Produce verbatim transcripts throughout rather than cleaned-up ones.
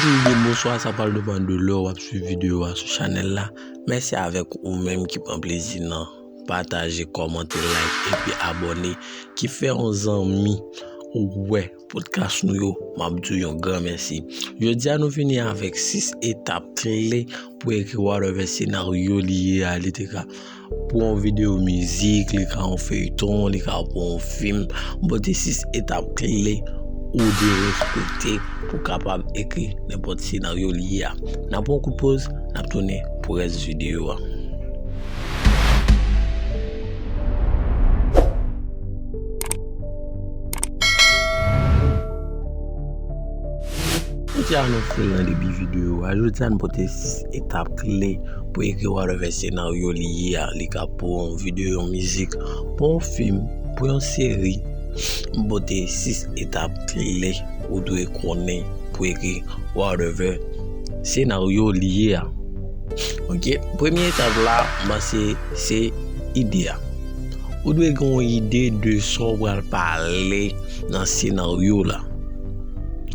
Bonjou, bonswa, sa pral depann de lè w ap swiv videyo a sou chanèl la. Mèsi avèk ou menm ki pran plezi nan pataje, kòmante, like epi abòne, ki fè yon zanmi wè podcast nou yo, m ap di w yon gran mèsi. Jodi a nou vini avèk sis etap kle pou ekri whatever senaryo li ye a, li te ka pou yon videyo mizik, li ka yon feyton, li ka pou yon fim. M pote sis etap kle ou dwe respekte pou kapab ekri nenpòt senaryo li ye a. N ap pran yon kout poz, n ap tounen pou rès videyo a. Jodi a nou fè nan debi videyo a. Jodi a nou pote sis etap kle pou ekri whatever senaryo li ye a. Li ka pou yon videyo, yon mizik, pou yon fim, pou yon seri. M pote sis etap kle ou dwe konnen pou ekri whatever senaryo li ye a. Ok, premye etap la, m panse se ide a. Ou dwe gen yon ide de sa w pral pale nan senaryo la.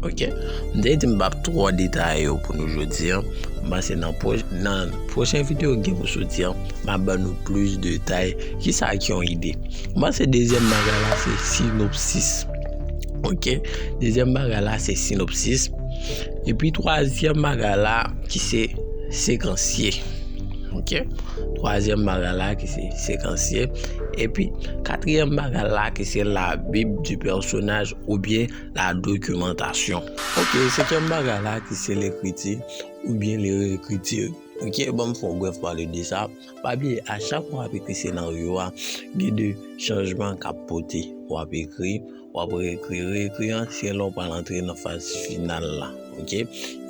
Ok, m te di m p ap twò detaye yo pou nou jodi a. M panse nan pwo-, nan pwochen videyo ki gen pou soti a, m ap ban nou plis detay. Kisa ki yon ide? M panse dezyèm bagay la se sinopsis. Ok, dezyèm bagay la se sinopsis. Epi twazyèm bagay la ki se sekansye. Ok, twazyèm bagay la ki se sekansye. Epi katriyèm bagay la ki se la Bible du personnage oubyen la dokimantasyon. Ok, senkyèm bagay la ki se lekriti oubyen le rekriti. Ok, ban m fè yon brèf pale de sa. Pa bliye, a chak fwa w ap ekri senaryo a, gen de chanjman k ap pote. W ap ekri, w ap reekri, reekri an, se lè w pral antre nan faz final la. Ok?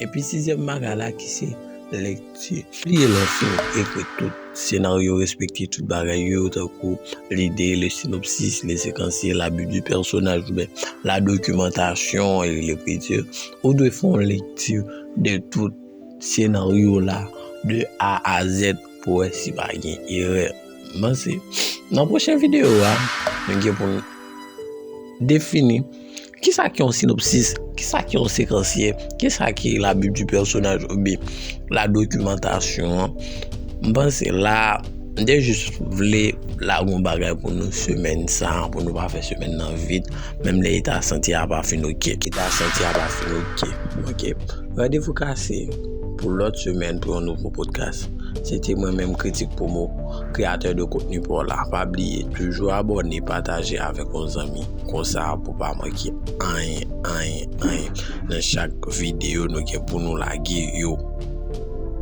Epi sizyèm bagay la ki se lekti. Bliye lè w fin ekri tout senaryo, respekte tout bagay yo, tankou lide, le sinopsis, le sekansye, la Bible du personnage oubyen la dokimantasyon e lekriti. Ou dwe fè yon lekti de tout senaryo la de A a Z pou wè si pa gen erè. M panse nan pwochen videyo a, nou gen pou n defini kisa ki yon sinopsis, kisa ki yon sekansye, kisa ki la Bible du personnage oubyen la dokimantasyon an. M panse la, m te jis vle lage yon bagay pou nou semèn sa, pou nou pa fè semèn nan vit, menm lè eta santi a pa fin ok. Eta santi a pa fin ok. Ok. Randevou kase pou lòt semèn pou yon nouvo podcast. Se te mwen menm, Kritik Promo, kreyatè de kontni pa w la. Pa bliye, toujou abòne, pataje avèk yon zanmi. Konsa, pou pa manke anyen, anyen, anyen nan chak videyo nou gen pou nou lage yo.